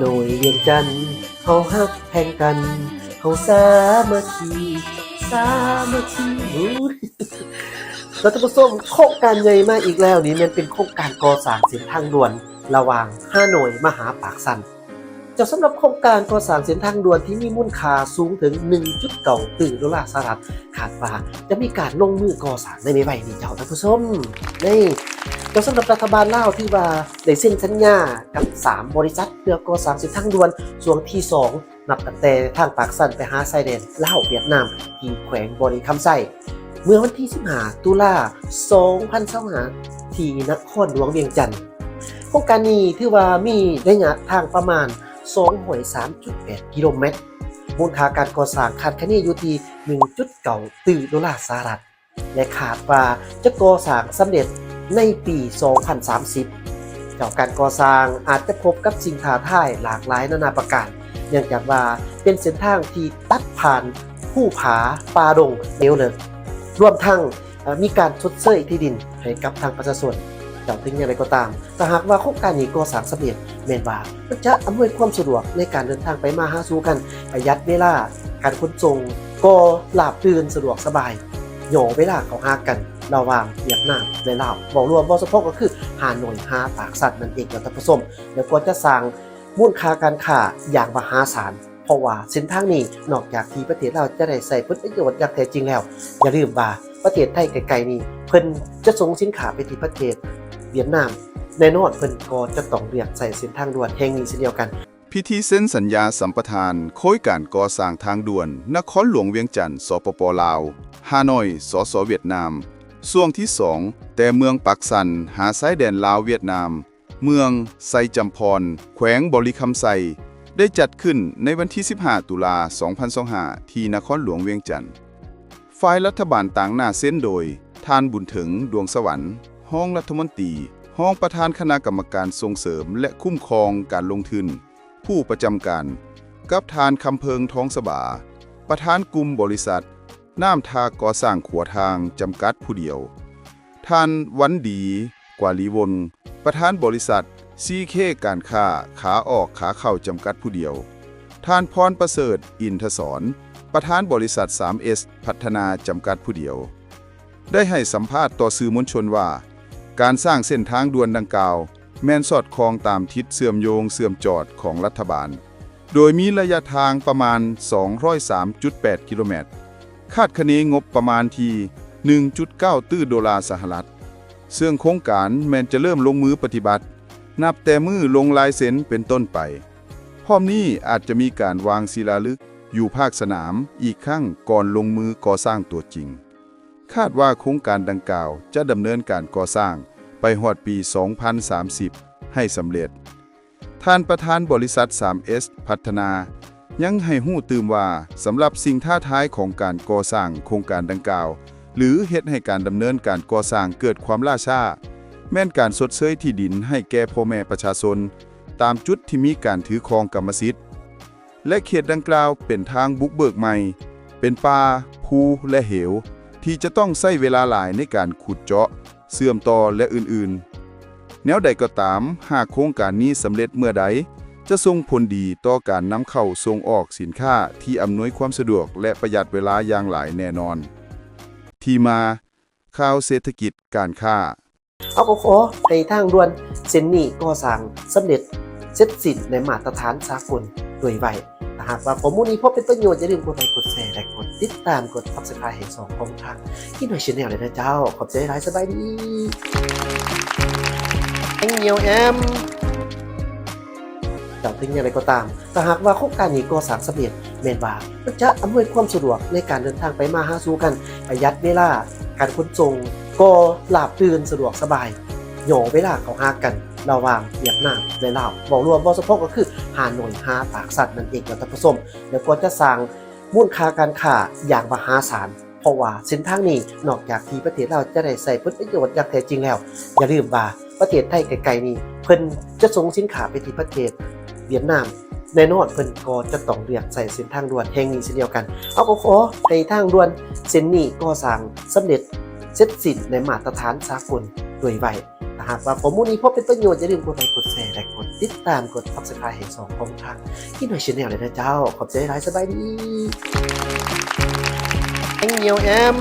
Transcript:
ໜ່ວຍວຽງຈັນ ເຮົາຮັກແພງກັນ ເຮົາສາມັກຄີ ສາມັກຄີ. ໂອ້ຍ ແລ້ວທ່ານຜູ້ຊົມ, ໂຄງການໃຫຍ່ມາອີກແລ້ວ. ນີ້ແມ່ນເປັນໂຄງການກໍ່ສ້າງເສັ້ນທາງດ່ວນລະຫວ່າງຮ່າໂນ້ຍມາຫາປາກຊັນ. ເຈົ້າ, ສຳລັບໂຄງການກໍ່ສ້າງເສັ້ນທາງດ່ວນທີ່ມີມູນຄ່າສູງເຖິງໜຶ່ງຈຸດເກົ້າຕື້ໂດລາສະຫະລັດ ຄາດວ່າຈະມີການລົງມືກໍ່ສ້າງໃນໄວໆນີ້ເຈົ້າ, ທ່ານຜູ້ຊົມ. ນີ້ ເຈົ້າ, ສຳລັບລັດຖະບານລາວຖືວ່າໄດ້ເຊັນສັນຍາກັບສາມບໍລິສັດ ເພື່ອກໍ່ສ້າງເສັ້ນທາງດ່ວນຊ່ວງທີສອງ ນັບຕັ້ງແຕ່ທາງປາກຊັນໄປຫາຊາຍແດນລາວຫວຽດນາມ ທີ່ແຂວງບໍລິຄຳໄຊ ເມື່ອວັນທີສິບຫ້າ ຕຸລາ ສອງພັນຊາວຫ້າ ທີ່ນະຄອນຫຼວງວຽງຈັນ. ໂຄງການນີ້ຖືວ່າມີໄລຍະທາງປະມານສອງຮ້ອຍສາມຈຸດແປດກິໂລແມັດ, ມູນຄ່າການກໍ່ສ້າງຄາດຄະເນຢູ່ທີ່ໜຶ່ງຈຸດເກົ້າຕື້ໂດລາສະຫະລັດ ແລະ ຄາດວ່າຈະກໍ່ສ້າງສຳເລັດໃນປີສອງພັນສາມສິບ. ເຈົ້າ, ການກໍ່ສ້າງອາດຈະພົບກັບສິ່ງທ້າທາຍຫຼາກຫຼາຍນານາປະການ, ເນື່ອງຈາກວ່າເປັນເສັ້ນທາງທີ່ຕັດຜ່ານພູຜາປ່າດົງເຫວເລິກ, ລວມທັງ ເອີ່ ມີການຊົດເຊີຍທີ່ດິນໃຫ້ກັບທາງປະຊາຊົນ. ເຈົ້າ, ເຖິງຢ່າງໃດກໍຕາມ, ຖ້າຫາກວ່າໂຄງການນີ້ກໍ່ສ້າງສຳເລັດ, ແມ່ນວ່າມັນຈະອຳນວຍຄວາມສະດວກໃນການເດີນທາງໄປມາຫາສູ່ກັນ, ປະຢັດເວລາການຂົນສົ່ງ, ກໍລາບລື່ນສະດວກສະບາຍ, ຫຍໍ້ເວລາເຂົ້າຫາກັນລະຫວ່າງຫວຽດນາມ ແລະ ລາວ. ເວົ້າລວມ, ເວົ້າສະເພາະກໍຄືຮ່າໂນ້ຍຫາປາກຊັນນັ້ນເອງເຈົ້າ, ທ່ານຜູ້ຊົມ. ແລ້ວກໍຈະສ້າງມູນຄ່າການຄ້າຢ່າງມະຫາສານ, ເພາະວ່າເສັ້ນທາງນີ້ນອກຈາກທີ່ປະເທດລາວຈະໄດ້ໃຊ້ຜົນປະໂຫຍດຢ່າງແທ້ຈິງແລ້ວ, ຢ່າລືມວ່າປະເທດໄທໃກ້ໆນີ້ ເພິ່ນຈະສົ່ງສິນຄ້າໄປທີ່ປະເທດຫວຽດນາມ, ແນ່ນອນເພິ່ນກໍຈະຕ້ອງເລືອກໃຊ້ເສັ້ນທາງດ່ວນແຫ່ງນີ້ເຊັ່ນດຽວກັນ. ພິທີເຊັນສັນຍາສຳປະທານໂຄຍການກໍ່ສ້າງທາງດ່ວນນະຄອນຫຼວງວຽງຈັນ ສປປ ລາວ, ຮ່າໂນ້ຍ ສສ ຫວຽດນາມ, ຊ່ວງທີສອງ ແຕ່ເມືອງປາກຊັນຫາຊາຍແດນລາວຫວຽດນາມ, ເມືອງໄຊຈຳພອນ ແຂວງບໍລິຄຳໄຊ ໄດ້ຈັດຂຶ້ນໃນວັນທີສິບຫ້າ ຕຸລາ ສອງພັນຊາວຫ້າ ທີ່ນະຄອນຫຼວງວຽງຈັນ. ຝ່າຍລັດຖະບານຕາງໜ້າເຊັນໂດຍ ທ່ານ ບຸນເຖິງ ດວງສະຫວັນ ຮອງລັດຖະມົນຕີ, ຮອງປະທານຄະນະກຳມະການສົ່ງເສີມ ແລະ ຄຸ້ມຄອງການລົງທຶນ ຜູ້ປະຈຳການ, ກັບທ່ານ ຄຳເພິງ ທອງສະບາ ປະທານກຸ່ມບໍລິສັດ ນ້ຳທ່າກໍ່ສ້າງຂົວທາງ ຈຳກັດຜູ້ດຽວ, ທ່ານ ວັນດີ ກວາລີວົງ ປະທານບໍລິສັດ ຊີເຄ ການຄ້າ ຂາອອກຂາເຂົ້າ ຈຳກັດຜູ້ດຽວ, ທ່ານ ພອນປະເສີດ ອິນທະສອນ ປະທານບໍລິສັດ ສາມເອສ ພັດທະນາ ຈຳກັດຜູ້ດຽວ ໄດ້ໃຫ້ສຳພາດຕໍ່ສື່ມວນຊົນວ່າ ການສ້າງເສັ້ນທາງດ່ວນດັ່ງກ່າວ ແມ່ນສອດຄ່ອງຕາມທິດເຊື່ອມໂຍງເຊື່ອມຈອດຂອງລັດຖະບານ, ໂດຍມີໄລຍະທາງປະມານສອງຮ້ອຍສາມຈຸດແປດກິໂລແມັດ, ຄາດຄະເນງົບປະມານທີ່ໜຶ່ງຈຸດເກົ້າຕື້ໂດລາສະຫະລັດ, ເຊິ່ງໂຄງການແມ່ນຈະເລີ່ມລົງມືປະຕິບັດ ນັບແຕ່ມື້ລົງລາຍເຊັນເປັນຕົ້ນໄປ. ພ້ອມນີ້ອາດຈະມີການວາງສີລາລຶກຢູ່ພາກສະໜາມອີກຄັ້ງກ່ອນລົງມືກໍ່ສ້າງຕົວຈິງ. ຄາດວ່າໂຄງການດັ່ງກ່າວຈະດຳເນີນການກໍ່ສ້າງໄປຮອດປີສອງພັນສາມສິບໃຫ້ສຳເລັດ. ທ່ານປະທານບໍລິສັດ ສາມເອສ ພັດທະນາ ຍັງໃຫ້ຮູ້ຕື່ມວ່າ ສຳລັບສິ່ງທ້າທາຍຂອງການກໍ່ສ້າງໂຄງການດັ່ງກ່າວ ຫຼື ເຮັດໃຫ້ການດຳເນີນການກໍ່ສ້າງເກີດຄວາມລ່າຊ້າ ແມ່ນການຊົດເຊີຍທີ່ດິນໃຫ້ແກ່ພໍ່ແມ່ປະຊາຊົນ ຕາມຈຸດທີ່ມີການຖືຄອງກຳມະສິດ ແລະ ເຂດດັ່ງກ່າວເປັນທາງບຸກເບີກໃໝ່, ເປັນປ່າ, ພູ ແລະ ເຫວ ທີ່ຈະຕ້ອງໃຊ້ເວລາຫຼາຍໃນການຂຸດເຈາະ, ເຊື່ອມຕໍ່ ແລະ ອື່ນໆ. ແນວໃດກໍຕາມ, ຫາກໂຄງການນີ້ສຳເລັດເມື່ອໃດ, ຈະສົ່ງຜົນດີຕໍ່ການນຳເຂົ້າສົ່ງອອກສິນຄ້າທີ່ອຳນວຍຄວາມສະດວກ ແລະ ປະຢັດເວລາຢ່າງຫຼາຍແນ່ນອນ. ທີ່ມາ ຂ່າວເສດຖະກິດການຄ້າ. ເຮົາກໍຂໍໃຫ້ທາງດ່ວນເສັ້ນນີ້ກໍ່ສ້າງສຳເລັດເສັດສິ້ນໃນມາດຕະຖານສາກົນໂດຍໄວ. ຖ້າຫາກວ່າຂໍ້ມູນນີ້ພໍເປັນປະໂຫຍດ, ຢ່າລືມກົດໄລ, ກົດແຊ ແລະ ກົດຕິດຕາມ, ກົດ Subscribe ໃຫ້ຊ່ອງຂອງທາງ Kinoy Channel ໄດ້ເດີເຈົ້າ. ຂອບໃຈຫຼາຍ, ສະບາຍດີ. ແອງ ເຫຍວແອມ ເຈົ້າ, ເຖິງຢ່າງໃດກໍຕາມ, ຖ້າຫາກວ່າໂຄງການນີ້ກໍ່ສ້າງສຳເລັດ, ແມ່ນວ່າມັນຈະອຳນວຍຄວາມສະດວກໃນການເດີນທາງໄປມາຫາສູ່ກັນ, ປະຢັດເວລາການຂົນສົ່ງ, ກໍລາບລື່ນສະດວກສະບາຍ, ຫຍໍ້ເວລາເຂົ້າຫາກັນລະຫວ່າງຫວຽດນາມ ແລະ ລາວ. ເວົ້າລວມ, ເວົ້າສະເພາະກໍຄືຮ່າໂນ້ຍຫາປາກຊັນນັ້ນເອງເຈົ້າ, ທ່ານຜູ້ຊົມ. ແລ້ວກໍຈະສ້າງມູນຄ່າການຄ້າຢ່າງມະຫາສານ, ເພາະວ່າເສັ້ນທາງນີ້ນອກຈາກທີ່ປະເທດລາວຈະໄດ້ໃຊ້ຜົນປະໂຫຍດຢ່າງແທ້ຈິງແລ້ວ, ຢ່າລືມວ່າ ປະເທດໄທໃກ້ໆນີ້ ເພິ່ນຈະສົ່ງສິນຄ້າໄປທີ່ປະເທດຫວຽດນາມ, ແນ່ນອນເພິ່ນກໍຈະຕ້ອງເລືອກໃຊ້ເສັ້ນທາງດ່ວນແຫ່ງນີ້ເຊັ່ນດຽວກັນ. ເຮົາກໍຂໍໃຫ້ທາງດ່ວນເສັ້ນນີ້ກໍ່ສ້າງສຳເລັດເສັດສິ້ນໃນມາດຕະຖານສາກົນໂດຍໄວ. ຖ້າ ຫາກວ່າຂໍ້ມູນນີ້ພໍເປັນປະໂຫຍດ ຢ່າລືມກົດໄລ ກົດແຊ ແລະ ກົດຕິດຕາມ ກົດ Subscribe ໃຫ້ຊ່ອງຂອງທາງ Innoy Channel ເລີຍເດີເຈົ້າ. ຂອບໃຈຫຼາຍໆ ສະບາຍດີ. ແອມ